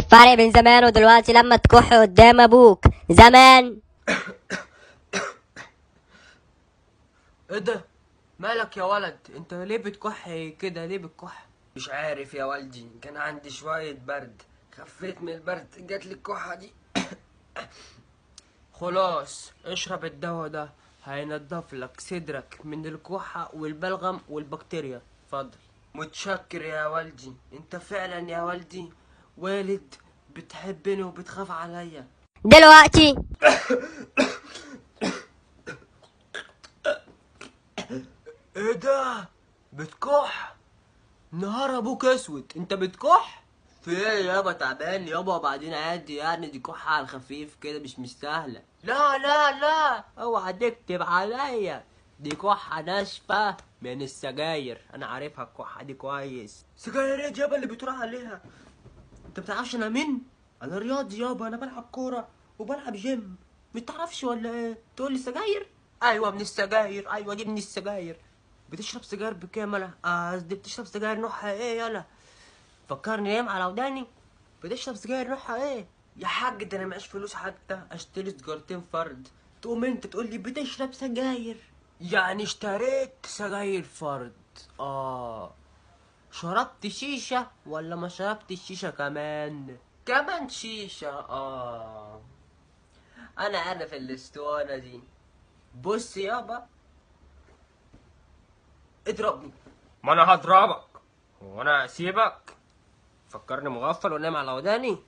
الفرق بين زمان ودلوقتي لما تكح قدام ابوك. زمان ايه ده؟ مالك يا ولد؟ انت ليه بتكح كده؟ ليه بتكح؟ مش عارف يا والدي، كان عندي شوية برد، خفيت من البرد جات لي الكحة دي. خلاص اشرب الدواء ده، هينضف لك صدرك من الكحة والبلغم والبكتيريا. اتفضل. متشكر يا والدي، انت فعلا يا والدي والد بتحبني وبتخاف عليا. دلوقتي ايه ده؟ بتكح؟ نهار ابوك اسود، انت بتكح؟ في ايه يابا؟ تعبان يابا، وبعدين عادي يعني، دي كحة على الخفيف كده مش مستاهلة. لا لا لا، اوعى تكتب عليا، دي كحة ناشفة من السجاير، انا عارفها الكحة دي كويس. سجاير ايه يابا اللي بتروح عليها؟ انت بتعرفش انا مين؟ انا رياضي يابا، انا بلعب كورة وبلعب جيم، متعرفش ولا ايه؟ تقول لي سجاير؟ ايوه من السجاير، ايوه دي من السجاير. بتشرب سجاير بكام انا؟ قصدي بتشرب سجاير نوعها ايه؟ يالا فكرني نايم على وداني. بتشرب سجاير نوعها ايه؟ يا حاج ده انا معيش فلوس حتى اشتري سجارتين فرد، تقوم انت تقول لي بتشرب سجاير؟ يعني اشتريت سجاير فرد. شربت شيشة ولا ما شربتش شيشة كمان؟ كمان شيشة. انا عارف الاسطوانة دي. بص يابا اضربني. ما انا هضربك وانا اسيبك؟ فكرني مغفل ونايم على وداني.